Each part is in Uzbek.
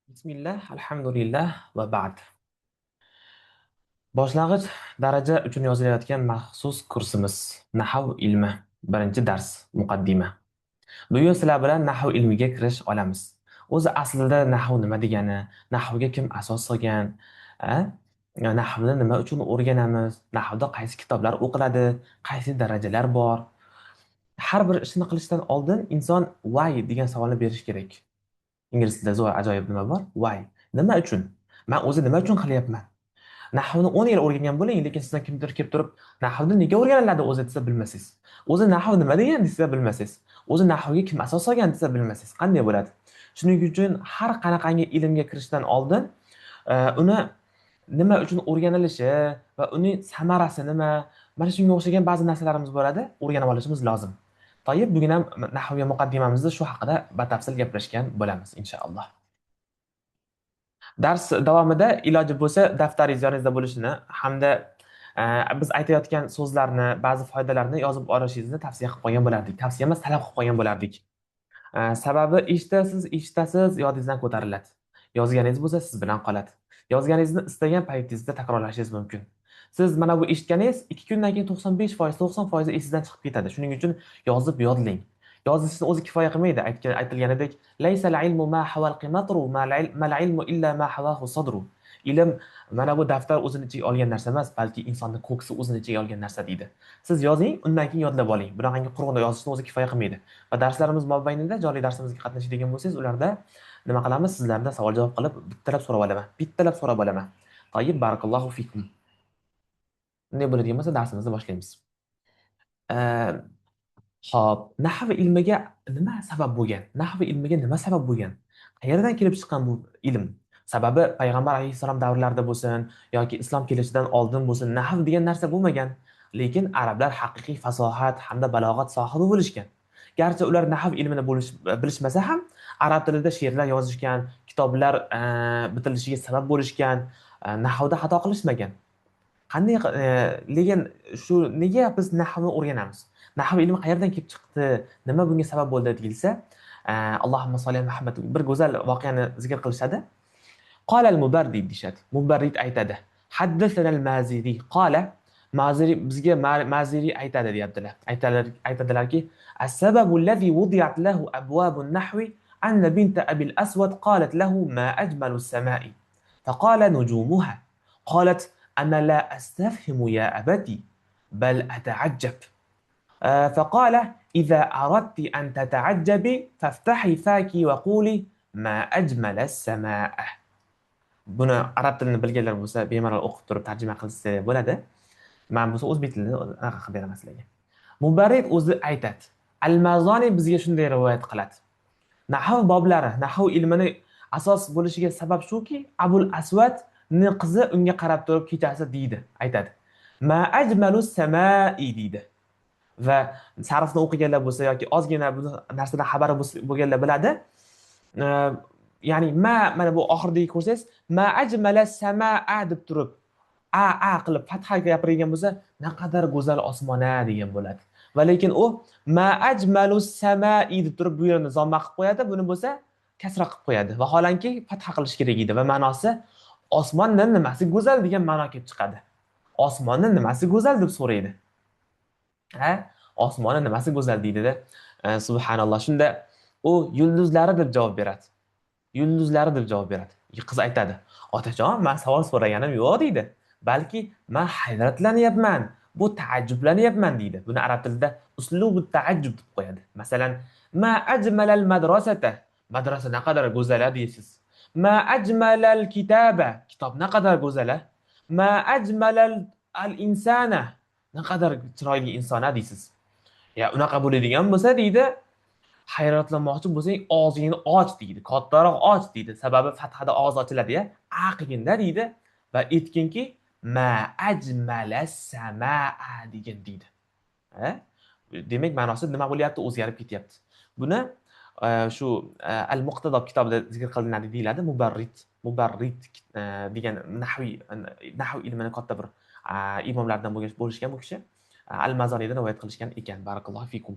Bismillah, alhamdulillah va ba'd. Boshlang'ich daraja uchun yozilayotgan maxsus kursimiz Nahv ilmi, birinchi dars, muqaddima. Bugun sizlar bilan nahv ilmiga kirish olamiz. O'zi aslida nahv nima degani, nahvga kim asos solgan, nahvni nima uchun o'rganamiz, nahvda qaysi kitoblar o'qiladi, qaysi darajalar bor. Har bir ishni qilishdan oldin inson why degan savolni berish kerak. Ingliz tilida zo'r ajoyib nima bor? Why. Nima uchun? Men o'zi nima uchun qilyapman? Nahvni 10 yil o'rgangan bo'ling, lekin sizdan kimdir kelib turib, nahvni nega o'rganiladi o'zi desa bilmasangiz. O'zi nahv nima degan desa bilmasangiz. O'zi nahvga kim asos solgan desa bilmasangiz. Qanday bo'ladi? Shuning uchun har qanaqangi ilmga kirishdan oldin uni nima uchun o'rganilishi va uning samarasi nima, mana shunga o'xshagan ba'zi narsalarimiz bo'ladi, o'rganib olishimiz lozim. Toyib, bugun ham nahvga muqaddimamizda shu haqida batafsil gaplashgan bo'lamiz inshaalloh. Dars davomida iloji bo'lsa daftaringiz yoningizda bo'lishini hamda biz aytayotgan so'zlarni, ba'zi foydalarni yozib olishingizni tavsiya qilib qo'ygan bo'lardik. Tavsiya emas, talab qilib qo'ygan bo'lardik. Sababi eshitasiz, eshitasiz, yodingizdan ko'tariladi. Yozganingiz bo'lsa siz bilan qoladi. Yozganingizni istagan paytingizda takrorlashingiz mumkin. Siz mana bu eshitganingiz 2 kundan keyin 95%, 90% esingizdan chiqib ketadi. Shuning uchun yozib yodlang. Yozishni o'zi kifoya qilmaydi. Aytilganidek, laysal ilmu ma hawal qimatru, mal ilmu illa ma hawahu sadru. Ilm mana bu daftar o'zini ichiga olgan narsa emas, balki insonni ko'ksi o'zini ichiga olgan narsa deydi. Siz yozing, undan keyin yodlab oling. Bunaqangi quruqda yozishni o'zi kifoya qilmaydi. Va darslarimiz mobaynida jonli darsimizga qatnashadigan bo'lsangiz, ularda nima qilamiz? Sizlardan savol javob qilib, bittalab so'rab olaman. Bittalab so'rab olaman. Tayyib, barakallohu fikum. Bunday bo'ladigan bo'lsa, darsimizni boshlaymiz. Xo'p, nahv ilmiga nima sabab bo'lgan? Nahv ilmiga nima sabab bo'lgan? Qayerdan kelib chiqqan bu ilm? Sababi payg'ambar alayhissalom davrlarida bo'lsin yoki islom kelishidan oldin bo'lsin, nahv degan narsa bo'lmagan. Lekin arablar haqiqiy fasohat hamda balog'at sohibi bo'lishgan. Garchi ular nahv ilmini bilishmasa ham, arab tilida she'rlar yozishgan, kitoblar bitirishiga sabab bo'lishgan, nahvda xato qilishmagan. Qanday lekin shu nega biz nahvni o'rganamiz? Nahv ilmi qayerdan kelib chiqdi? Nima bunga sabab bo'ldi deyilsa, Allohumma solli Muhammad bir go'zal voqeani zikr qilishadi. Qala al-Mubarrid deyishadi. Mubarrid aytadi. Haddathana al-Maziri qala Maziri bizga Maziri aytadi deyaptilar. Aytadilarki, as-sababu allazi wudi'at lahu abwabun nahwi anna binta Abil Aswad qalat lahu ma ajmalu as-sama'i. Faqala nujumuha. Qalat ana la astafhimu ya abati bal ata'ajjab. فقال إذا أردت أن تتعجبي فافتحي فاك وقولي ما أجمل السماء. Buni arab tilini bilganlar bo'lsa bemalol o'qib turib tarjima qilsa bo'ladi. Men bo'lsa o'zbek tilini anaqa qilib beraman sizlarga. Mubarrid o'zi aytadi. Al-Mazoni bizga shunday rivoyat qiladi. Nahv boblari, nahv ilmini asos bo'lishiga sabab shuki, Abul Aswadning qizi unga qarab turib kechasi deydi, aytadi. Ma ajmalu samai deydi. Va sarfni o'qiganlar bo'lsa yoki ozgina bu narsadan xabari bo'lganlar biladi. Ya'ni ma mana bu oxiridagi ko'rsangiz, ma ajmala samaa deb turib a qilib fatha gapirgan bo'lsa, naqadar go'zal osmona degan bo'ladi. Va lekin u ma ajmalu samai deb turib bu yerni zomma qilib qo'yadi, buni bo'lsa kasra qilib qo'yadi. Vaholanki fatha qilish kerak edi va ma'nosi osmonni nimasi go'zal degan ma'no kelib chiqadi. Osmonni nimasi go'zal deb so'raydi. Ha? Osmonni nimasi go'zal deydida. Subhanalloh. Shunda u yulduzlari deb javob beradi. Yulduzlari deb javob beradi. Qiz aytadi: "Otajon, men savol so'raganim yo'q" deydi. Balki men hayratlanyapman, bu taajjublanyapman deydi. Buni arab tilida uslubu taajjub deb qo'yadi. Masalan, ma ajmalal madrasata, madrasa naqadar go'zal deysiz. Ma ajmalal kitaba, kitob naqadar go'zal. Ma ajmalal al insana, naqadar chiroyli inson deysiz. Ya unaqa bo'ladigan bo'lsa deydi, hayratlanmoqchi bo'lsang og'zingni och deydi, kattaroq och deydi. Sababi fathada og'iz ochiladi-ya. A qilginda deydi va aytginki ma ajmala samaa degan deydi. Ha? Demak, ma'nosi nima bo'lyapti? O'zgarib ketyapti. Buni shu Al-Muqtado kitobida zikr qilinadi deyiladi. Mubarrid degan nahv ilmini katta bir imomlardan bo'lishgan bu kishi. Al-Mazoniydan rivoyat qilishgan ekan. Barakallohu fikum.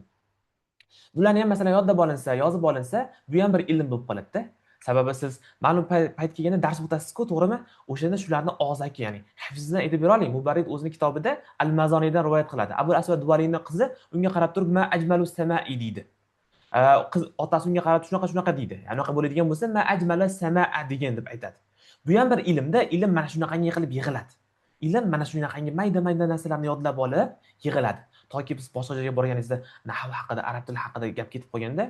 Bularni ham masalan yodlab olinsa, yozib olinsa, bu ham bir ilm bo'lib qoladi-da. Sababi siz ma'lum payt kelganda dars o'tasiz-ku, to'g'rimi? O'shanda shularni og'zaki, ya'ni hifzdan aytib bera oling. Mubarrid o'zini kitobida Al-Mazoniydan rivoyat qiladi. Abu Asvad Duvaliyning qizi unga qarab turib ma ajmalu samai deydi. Qiz otasi unga qarab shunaqa shunaqa deydi. Ya'ni unaqa bo'ladigan bo'lsa ma ajmala samaa degan deb aytadi. Bu ham bir ilmda, ilm mana shunaqangi qilib yig'iladi. Ilm mana shunaqangi mayda-mayda narsalarni yodlab olib yig'iladi. Toki biz boshqa joyga borganingizda nahv haqida, arab tili haqida gap ketib qolganda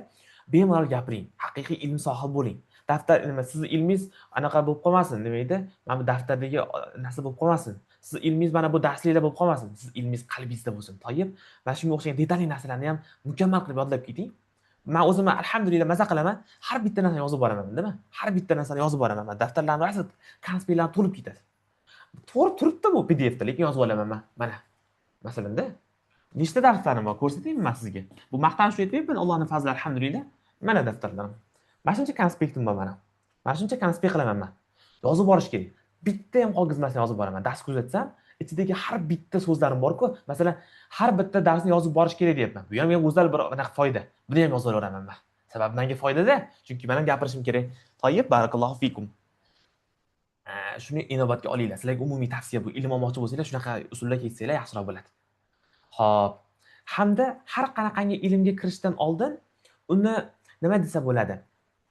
bemalol gapiring. Haqiqiy ilm sohibi bo'ling. Daftar nima, sizni ilmingiz anaqa bo'lib qolmasin, nima edi? Mana bu daftardagi narsa bo'lib qolmasin. Siz ilmingiz mana bu darsliklar bo'lib qolmasin. Siz ilmingiz qalbingizda bo'lsin. Toyib, mana shunga o'xshagan detalli narsalarni ham mukammal qilib yodlab keting. Men o'zim alhamdulillah maza qilaman. Har bitta narsani yozib boraman, nima? Har bitta narsani yozib boraman. Men daftarlarim rosa konspektlarim to'lib ketadi. To'g'ri turibdi bu PDFda, lekin yozib olaman men. Mana. Masalanda nechta daftarim bor, ko'rsataymi men sizga? Bu maqtanish aytmayman, Allohning fazli alhamdulillah. Mana daftarlarim. Mana shuncha konspektim bor mana. Mana shuncha konspekt qilaman men. Yozib borish kerak. Bitta ham qolgizmasdan yozib boraman. Dars kuzatsam, ichidagi har bitta so'zlarim bor-ku. Masalan, har bitta darsni yozib borish kerak deyapman. Bu ham go'zal bir anaqa foyda. Buni ham yozib olaman men. Sababi menga foydada, chunki men ham gapirishim kerak. Tayyib, barakallohu fikum. Shuni inobatga olinglar. Sizlarga umumiy tavsiya bu. Ilm olmoqchi bo'lsanglar, shunaqa usulda ketsanglar yaxshiroq bo'ladi. Xo'p, hamda har qanaqangi ilmga kirishdan oldin uni nima desa bo'ladi?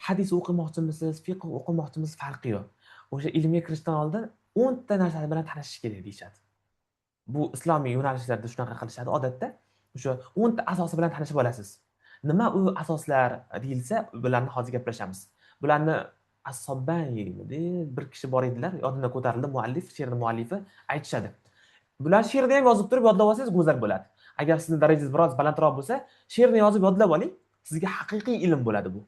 Hadis o'qimoqchimisiz, fiqh o'qimoqchimisiz, farqi yo'q. O'sha ilmga kirishdan oldin 10 ta narsa bilan tanishish kerak deyishadi. Bu islomiy yo'nalishlarda shunaqa qilishadi odatda. O'sha 10 ta asosi bilan tanishib olasiz. Nima u asoslar deyilsa, bularni hozir gaplashamiz. Bularni As-Sobbani bir kishi bor edilar, yodimdan ko'tarildi, muallif, she'rning muallifi aytishadi. Bular she'rni ham yozib turib yodlab olsangiz go'zal bo'ladi. Agar sizning darajangiz biroz balandroq bo'lsa, she'rni yozib yodlab oling, sizga haqiqiy ilm bo'ladi bu.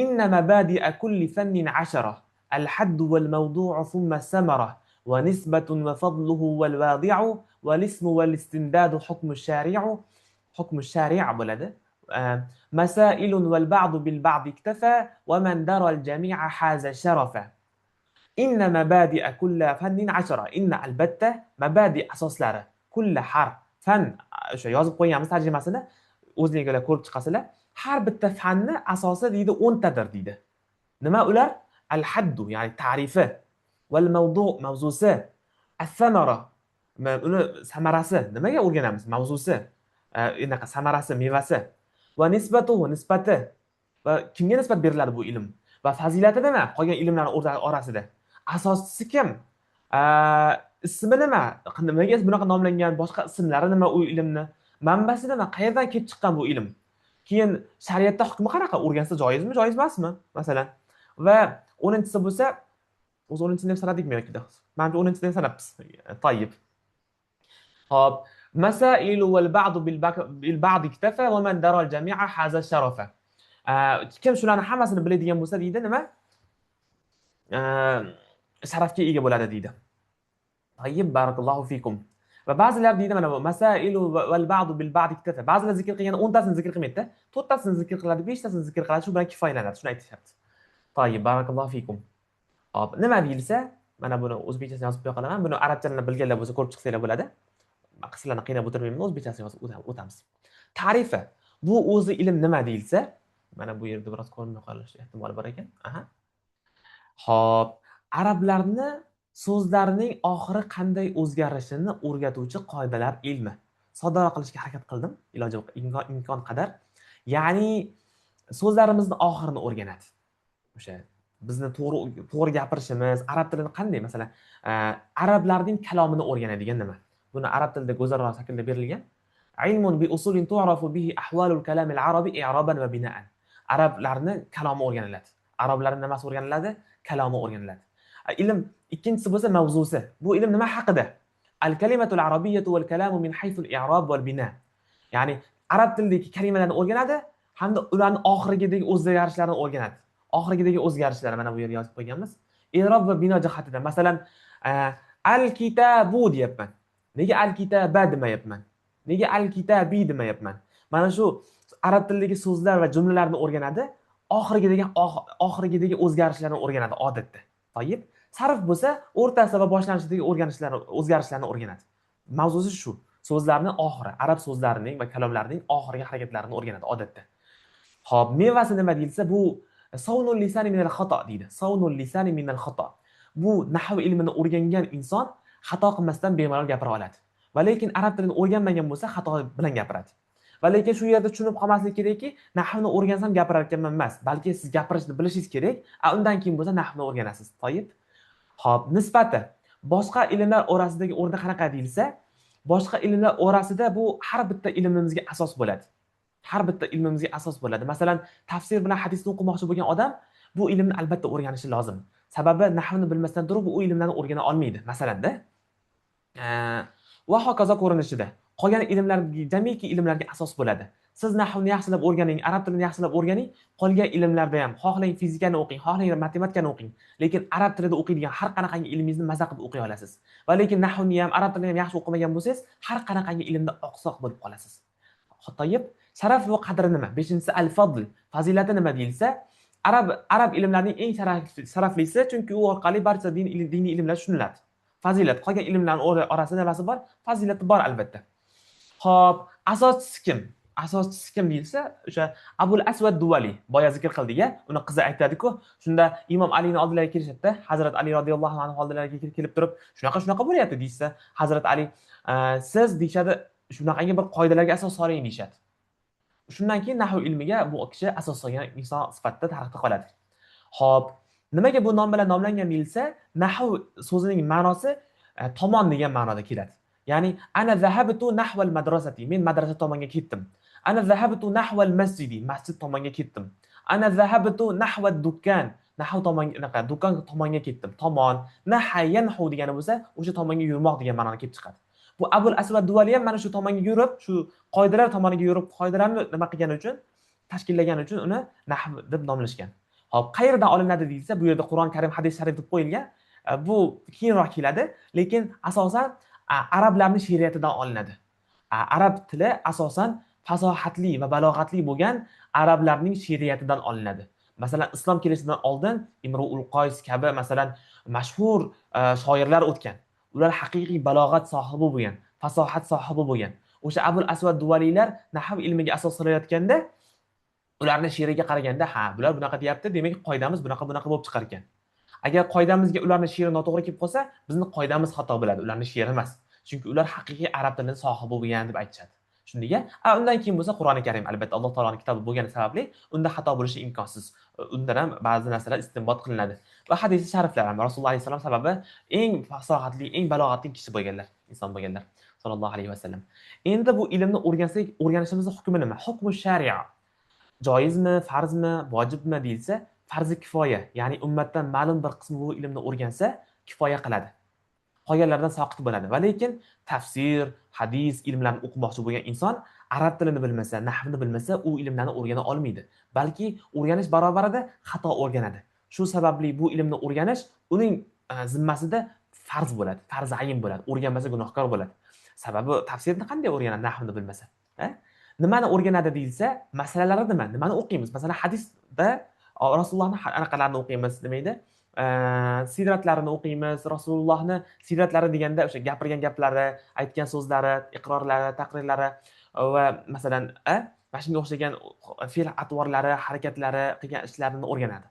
Inna mabadi'a kulli fannin 10, al-hadd wal mawdu'u thumma samara va nisbatun va fadluhu wal wadi'u wal ismu wal istindadu hukmu shari'u, hukmu shari' bo'ladi. Masailun wal ba'du bil ba'd iktafa wa man dara al jami'a haza sharafa. Inna mabadi'a kulli fannin 10. Inna albatta mabadi asoslari, kulli har fan, o'sha yozib qo'yganmiz tarjimasini, o'zingizlar ko'rib chiqasizlar. Har bitta fanni asosi deydi 10 tadir deydi. Nima ular? Al-haddu, ya'ni ta'rifi, wal mawdu' mavzusi, as-samara, uni samarasi, nimaga o'rganamiz? Mavzusi, anaqa samarasi, mevasi, va nisbatuhu, nisbati, va kimga nisbat beriladi bu ilm? Va fazilati nima? Qolgan ilmlarning orasida. Asoschisi kim? Ismi nima? Nimaga bunaqa nomlangan? Boshqa ismlari nima u ilmni? Manbasi nima? Qayerdan kelib chiqqan bu ilm? Keyin shariatda hukmi qanaqa? O'rgansa joizmi, joiz emasmi? Masalan. Va 10-chisi bo'lsa, o'zi 10-chisini ham sanadikmi yoki? Menimcha 10-chisini ham sanabmiz. Tayyib. Xo'p, masailu wal ba'du bil ba'd iktafa va man dara al jami'a haza sharafa. Kim shularni hammasini biladigan bo'lsa deydi, nima? Sharafga ega bo'ladi deydi. Tayyib, barakallohu fikum. Va ba'zilar deydi mana bu masailu wal ba'du bil ba'd iktafa. Ba'zilar zikr qilganda 10 tasini zikr qilmaydi, 4 tasini zikr qiladi, 5 tasini zikr qiladi, shu bilan kifoyalanadi. Shuni aytishyapti. Tayyib, barakallohu fikum. Hop, nima deyilsa, mana buni o'zbekchasini yozib qo'ya qolaman. Buni arabchani bilganlar bo'lsa ko'rib chiqsanglar bo'ladi. Qislarni qiynab o'tirmayman, o'zbekchasini yozib o'tamiz. Ta'rifi. Bu o'zi ilm nima deyilsa, mana bu yerda biroz ko'rinmay qolish ehtimoli bor ekan. Aha. Xo'p, arablarni so'zlarining oxiri qanday o'zgarishini o'rgatuvchi qoidalar ilmi. Soddaroq qilishga harakat qildim, iloji imkon qadar. Ya'ni so'zlarimizni oxirini o'rganadi. O'sha bizni to'g'ri gapirishimiz, arab tilini qanday, masalan, arablarning kalomini o'rganadigan nima? Buni arab tilida go'zalroq shaklda berilgan. Ilmun bi usulin tu'rafu bihi ahwalul kalamil arabi i'raban va bina'an. Arablarning kalomi o'rganiladi. Arablarning nimasi o'rganiladi? Kalomi o'rganiladi. Ilm ikkinchisi bo'lsa mavzusi. Bu ilm nima haqida? Al kalimatul arabiyyatu wal kalamu min haythul i'rab wal bina. Ya'ni arab tilidagi kalimalarni o'rganadi hamda ularning oxirigidagi o'zgarishlarni o'rganadi. Oxirigidagi o'zgarishlar mana bu yerga yozib qo'yganmiz. I'rob va bino jihatidan. Masalan, al-kitabu deyapman. Nega al-kitaba demayapman? Nega al-kitabi demayapman? Mana shu arab tilidagi so'zlar va jumlalarni o'rganadi, oxirigidagi o'zgarishlarni o'rganadi odatda. Tayyib. Sarf bo'lsa, o'rtasi va boshlanishidagi o'zgarishlarni o'rganadi. Mavzusi shu. So'zlarning oxiri, arab so'zlarining va kalomlarining oxirgi harakatlarini o'rganadi odatda. Xo'p, mevasi nima deyilsa, bu Sawnul lisani minal xato deydi. Sawnul lisani minal xato. Bu nahv ilmini o'rgangan inson xato qilmasdan bemalol gapira oladi. Va lekin arab tilini o'rganmagan bo'lsa xato bilan gapiradi. Va lekin shu yerda tushunib qolmaslik kerakki, nahvni o'rgansam gapirar ekanman emas, balki siz gapirishni bilishingiz kerak, undan keyin bo'lsa nahvni o'rganasiz. Toyib. Xo'p, nisbati boshqa ilmlar orasidagi o'rni qanaqa deyilsa, boshqa ilmlar orasida bu har bitta ilmimizga asos bo'ladi. Har bitta ilmimizga asos bo'ladi. Masalan, tafsir bilan hadisni o'qimoqchi bo'lgan odam bu ilmni albatta o'rganishi lozim. Sababi nahvni bilmasdan turib u ilmlarni o'rgana olmaydi, masalanda. Va hokazo ko'rinishida qolgan ilmlar, jamiki ilmlarga asos bo'ladi. Siz nahvni yaxshilab o'rganing, arab tilini yaxshilab o'rganing, qolgan ilmlarda ham xohlang fizikani o'qing, xohlang matematikani o'qing, lekin arab tilida o'qiydigan har qanaqangi ilmingizni maza qilib o'qiy olasiz. Va lekin nahvni ham, arab tilini ham yaxshi o'qimagan bo'lsangiz, har qanaqangi ilmda oqsoq bo'lib qolasiz. Xotoyib, sharaf va qadri nima? 5-inchisi al-fadl, fazilati nima deyilsa, arab ilmlarining eng sharaflisi, chunki u orqali barcha diniy ilmlar tushuniladi. Fazilat, qolgan ilmlarning orasida nimasi bor? Fazilati bor albatta. Xo'p, asoschisi kim? Asoschisi kim deyilsa, o'sha Abul Asvad Duvali, boya zikr qildik-a, uni qizi aytadi-ku, shunda Imom Alini oldilariga kelishadi-da, Hazrat Ali radhiyallohu anhu oldilariga kelib turib, shunaqa bo'lyapti deysa, Hazrat Ali, siz deyshadi, shunaqangi bir qoidalarga asos soling deyshadi. Shundan keyin nahv ilmiga bu kishi asos solgan inson sifatida tarixda qoladi. Xo'p, nimaga bu nom bilan nomlangan deyilsa, nahv so'zining ma'nosi tomon degan ma'noda keladi. Ya'ni ana zahabtu nahval madrasati, men madrasa tomonga ketdim. Ana zahabtu nahval masjidi, masjid tomonga ketdim. Ana zahabtu nahvad dukkan, nahv tomonga, anaqa do'kon tomonga ketdim. Tomon, naha yanhu degani bo'lsa, o'sha tomonga yurmoq degan ma'noda kelib chiqadi. Bu Abul Asvad Duvali ham mana shu tomonga yurib, shu qoidalar tomoniga yurib, qoidalarni nima qilgani uchun, tashkillagani uchun uni nahv deb nomlashgan. Xo'p, qayerdan olinadi deyilsa, bu yerda Qur'on Karim, hadis sharif deb qo'yilgan. Bu keyinroq keladi, lekin asosan arablarning she'riyatidan olinadi. Arab tili asosan fasohatli va balog'atli bo'lgan arablarning she'riyatidan olinadi. Masalan, islom kelishidan oldin Imru'ul Qays kabi masalan mashhur shoirlar o'tgan. Ular haqiqiy balog'at sohibi bo'lgan, fasohat sohibi bo'lgan. O'sha Abul Asvad Duvaliylar nahv ilmiga asos solayotganda ularning she'riga qaraganda, ha, bular bunaqa deyapti, demak qoidamiz bunaqa bo'lib chiqar ekan. Agar qoidamizga ularning she'ri noto'g'ri kelib qolsa, bizning qoidamiz xato bo'ladi, ularning she'ri emas. Chunki ular haqiqiy arab tilini sohibi bo'lgan deb aytishadi. Shundiga, undan keyin bo'lsa Qur'oni Karim albatta Alloh taoloning kitobi bo'lgani sababli unda xato bo'lishi imkonsiz. Undan ham ba'zi narsalar istinbot qilinadi. Va hadisi shariflar ham Rasululloh alayhisalom sababi eng fasohatli, eng balog'atli kishi bo'lganlar, inson bo'lganlar sollallohu alayhi vasallam. Endi bu ilmni o'rgansak, o'rganishimizning hukmi nima? Hukmu shari'a. Joizmi, farzmi, vojibmi deyilsa, farzi kifoya, ya'ni ummatdan ma'lum bir qismi bu ilmni o'rgansa, kifoya qiladi. Qolganlardan soqit bo'ladi. Va lekin tafsir, hadis ilmlarini o'qimoqchi bo'lgan inson arab tilini bilmasa, nahvni bilmasa, u ilmlarni o'rgana olmaydi. Balki o'rganish barobarida xato o'rganadi. Shu sababli bu ilmni o'rganish uning zimmasida farz bo'ladi, farz ayin bo'ladi. O'rganmasa gunohkor bo'ladi. Sababi tafsirni qanday o'rganadi nahvni bilmasa? Nimani o'rganadi deyilsa, masalalari nima? Nimani o'qiymiz? Masalan, hadisda Rasulullohning anaqalarini o'qiymiz, nima edi? Siyratlarini o'qiymiz. Rasulullohni siyratlari deganda o'sha gapirgan gaplari, aytgan so'zlari, iqrorlari, taqrirlari va masalan, mana shunga o'xshagan fe'l atvorlari, harakatlari, qilgan ishlarini o'rganadi.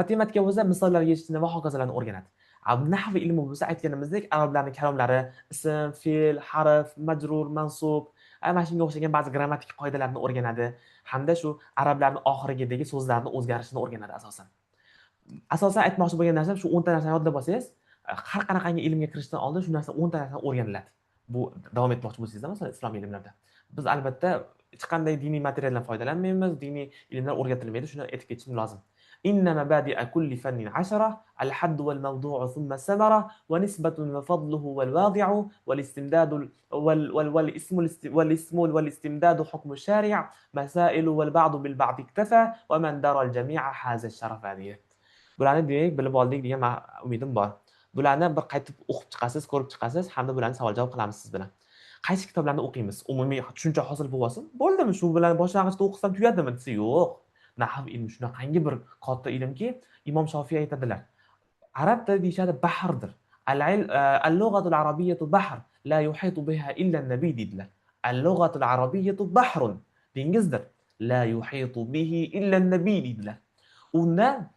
Matematika bo'lsa misollar yechishni va hokazolarni o'rganadi. Nahv ilmi bo'lsa aytganimizdek arablarning kalomlari, ism, fe'l, harf, majrur, mansub, mana shunga o'xshagan ba'zi grammatik qoidalarni o'rganadi hamda shu arablarning oxirigidagi so'zlarni o'zgarishini o'rganadi asosan. Asosan aytmoqchi bo'lgan narsam shu 10 ta narsani yodlab olsangiz, har qanaqangi ilmga kirishdan oldin shu narsa 10 ta narsani o'rganiladi. Bu davom etmoqchi bo'lsangiz, masalan, islom ilmlarida. Biz albatta hech qanday diniy materialdan foydalanmaymiz, diniy ilmlar o'rgatilmaydi, shuni aytib ketishim lozim. Inna mabadi'a kulli fannin 10, al-hadd wal mawdu'u thumma samara wa nisbatun wa fadluhu wal wadi'u wal istimdadu wal ismu wal ismu wal istimdadu hukmu shari' masailu wal ba'du bil ba'd iktafa wa man dara al jami'a haza ash-sharafa. Bularni demak bilib oldik degan umidim bor. Bularni bir qaytib o'qib chiqasiz, ko'rib chiqasiz hamda bularni savol javob qilamiz siz bilan. Qaysi kitoblarni o'qiymiz? Umumiy tushuncha hosil bo'lib olsin. Bo'ldimi? Shu bilan boshlang'ichda o'qisam tugadimi desa, yo'q. Nahv ilmi shunaqangi bir katta ilmki, Imom Shofiy aytadilar. Arab tili deyishadi bahrdir. Al-lug'atul arabiyyatu bahr la yuhitu biha illa an-nabiy deydilar. Al-lug'atul arabiyyatu bahrun, dengizdir. La yuhitu bihi illa an-nabiy deydilar. Undan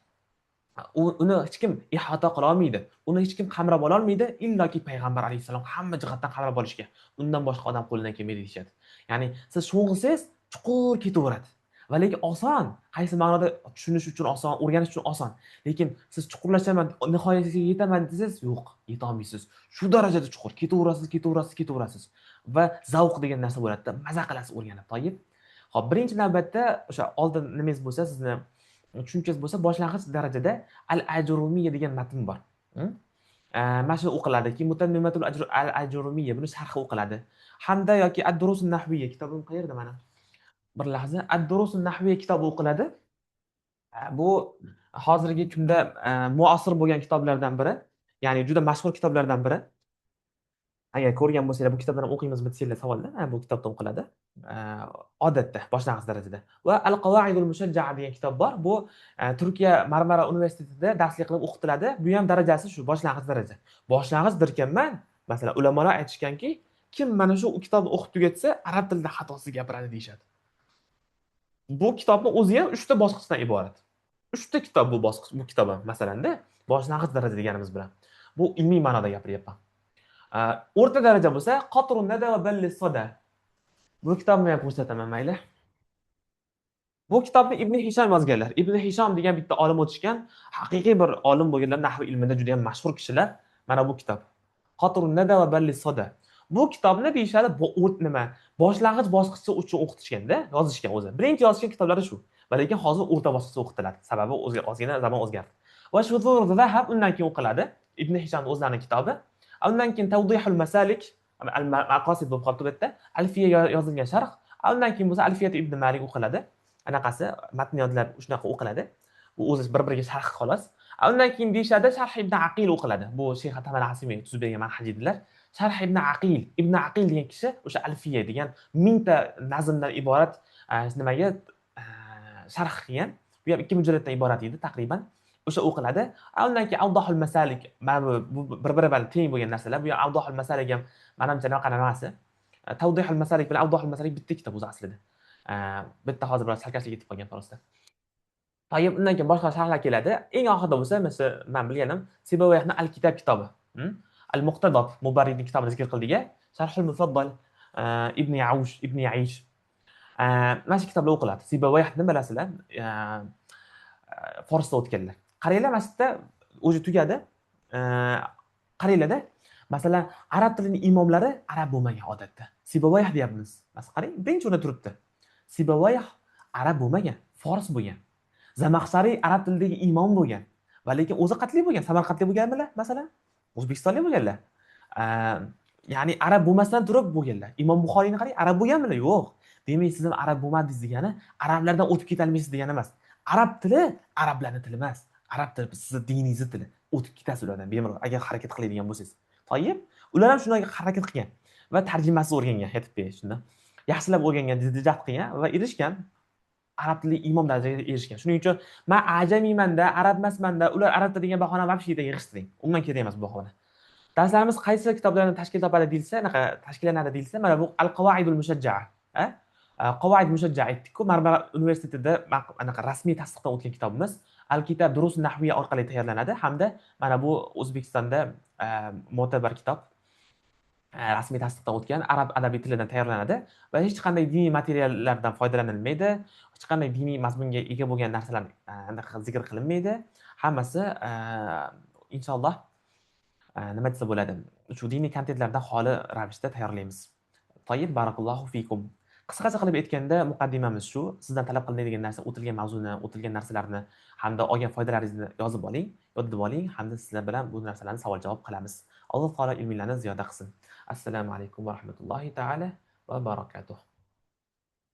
uni hech kim ihota qila olmaydi, uni hech kim qamrab ola olmaydi, illoki payg'ambar alayhissalom hamma jihatdan qamrab olishga. Undan boshqa odam qo'lidan kelmaydi deyishadi. Ya'ni siz sho'ng'isiz chuqur ketaveradi. Va lekin oson, qaysi ma'noda tushunish uchun oson, o'rganish uchun oson. Lekin siz chuqurlashaman, nihoyasiga yetaman desangiz, yo'q, yeta olmaysiz. Shu darajada chuqur ketaverasiz, ketaverasiz, ketaverasiz. Va zavq degan narsa bo'ladi-da, maza qilasiz o'rganib. Toyib. Xo'p, birinchi navbatda o'sha oldin nimangiz bo'lsa, sizni tushunchangiz bo'lsa, boshlang'ich darajada al-Ajrumiyya degan matn bor. Mana shu o'qiladi. Keyin Mutammimatul al-Ajrumiyya, buni sharhi o'qiladi. Hamda yoki Ad-Durusun Nahviyya kitobim qayerda mana? Bir lahza. Ad-Durusun Nahviyya kitobi o'qiladi. Bu hozirgi kunda muosir bo'lgan kitoblardan biri, ya'ni juda mashhur kitoblardan biri. Agar ko'rgan bo'lsanglar, bu kitobdan o'qiymizmi desanglar savolda, bu kitobdan o'qiladi. Odatda boshlang'ich darajada. Va Al-Qawaidul Mushajja'a degan kitob bor. Bu Turkiya Marmara universitetida darslik qilib o'qitiladi. Bu ham darajasi shu boshlang'ich daraja. Boshlang'ich derkanman, masalan, ulamolar aytishganki, kim mana shu kitobni o'qib tugatsa, arab tilida xatosiz gapiradi deyishadi. Bu kitobni o'zi ham 3 ta bosqichdan iborat. 3 ta kitob bu bosqich, bu kitob ham masalanda boshlang'ich daraja deganimiz bilan. Bu ilmiy ma'noda gapiryapman. O'rta daraja bo'lsa, Qatrun nada va balli sada. Bu kitobni ham ko'rsataman, mayli. Bu kitobni Ibn Hisham yozganlar. Ibn Hisham degan bitta olim o'tishgan, haqiqiy bir olim bo'lganlar, nahv ilmida juda ham mashhur kishilar. Mana bu kitob. Qatrun nada va balli sada. Bu kitobni deyishadi, bu nima? Boshlang'ich bosqichda uchun o'qitishganda, yozishgan o'zi. Birinchi yozishgan kitoblari shu. Va lekin hozir o'rta bosqichda o'qitiladi. Sababi ozgina zamon o'zgardi. Va Shuzur Zahab undan keyin o'qiladi. Ibn Hishamning o'zlarining kitobi. Undan keyin Tawdihul Masalik, al-Maqasid bo'lib qolibdi bu yerda. Alfiya yozilgan sharh. Undan keyin bo'lsa Alfiyat ibn Malik o'qiladi. Anaqasi matn yodlab shunaqa o'qiladi. Bu o'zi bir-biriga sharh xolos. Undan keyin deyishadi Sharh ibn Aqil o'qiladi. Bu Shayx Atamal Asimiy tuzib bergan manhaj edilar. Sharh ibn Aqil, Ibn Aqil degan kishi o'sha Alfiya degan 1000 ta nazmdan iborat nimaga sharh qilgan. Bu ham 2 mujalladdan iborat edi taqriban. O'sha o'qiladi. Undan keyin Awdahul Masalik, mana bu bir-biri bilan teng bo'lgan narsalar. Bu ham Awdahul Masalik ham manimcha anaqa nimasi. Tawdihul Masalik bilan Awdahul Masalik bitta kitob o'zi aslida. Bitta hozir biroz chalkashlik yetib qolgan to'g'risida. Tayyib, undan keyin boshqa sharhlar keladi. Eng oxirida bo'lsa, masalan, men bilganim Sibawayhni Al-Kitob kitobi. Al-Muqtadob Mubarridning kitobini zikr qildik. Sharhul Mufaddal Ibn Yaush, Ibn Yaish. Mana shu kitoblar o'qiladi. Sibawayhni bilasizlar, forsda o'tganlar. Qaranglar, mana shu yerda o'zi tugadi. Qaranglarda, masalan, arab tilining imomlari arab bo'lmagan odatda. Sibawayh deyapmiz. Masalan, qarang, birinchi o'rinda turibdi. Sibawayh arab bo'lmagan, fors bo'lgan. Zamaxshariy arab tilidagi imom bo'lgan. Va lekin o'zi qatli bo'lgan, Samarqandlik bo'lganmilar, masalan? O'zbekistonlik bo'lganlar. Ya'ni arab bo'lmasdan turib bo'lganlar. Imom Buxoriyni qarang, arab bo'lganmilar? Yo'q. Demak, siz ham arab bo'lmadingiz degani, arablardan o'tib ketolmaysiz degani emas. Arab tili arablarning tili emas. Arab tili sizni diningizni tili. O'tib ketasiz ulardan bemalol agar harakat qiladigan bo'lsangiz. Toyib, ular ham shunday harakat qilgan va tarjimasiz o'rgangan, aytib beray shunda. Yaxshilab o'rgangan, jiddiy qilgan va erishgan. Arab tili imom darajaga erishgan. Shuning uchun men ajamiymanda, arab emasmanda, ular arab tili degan bahona вообще yig'ishtiring. Umuman kerak emas bu bahona. Darslarimiz qaysi kitoblardan tashkil topadi deyilsa, anaqa tashkillanadi deyilsa, mana bu Al-Qawaidul Mushajja'a. Qawaid Mushajja'a aytdik-ku, Marmara universitetida anaqa rasmiy tasdiqdan o'tgan kitobimiz. Al-Kitob Durus Nahviya orqali tayyorlanadi hamda mana bu O'zbekistonda mo'tabar kitob. Rasmiy tasdiqdan o'tgan arab adabiy tilidan tayyorlanadi va hech qanday diniy materiallardan foydalanilmaydi, hech qanday diniy mazmunga ega bo'lgan narsalar anaqa zikr qilinmaydi. Hammasi inshaalloh nima desa bo'ladi, shu diniy kontentlardan xoli ravishda tayyorlaymiz. Tayyib, barakallohu fikum. Qisqacha qilib aytganda muqaddimamiz shu. Sizdan talab qilinadigan narsa o'tilgan mavzuni, o'tilgan narsalarni hamda olgan foydalaringizni yozib oling, yodlab oling hamda sizlar bilan bu narsalarni savol-javob qilamiz. Alloh taolo ilminglarni ziyoda qilsin. Assalomu alaykum va rahmatullohi taala va barakatuh.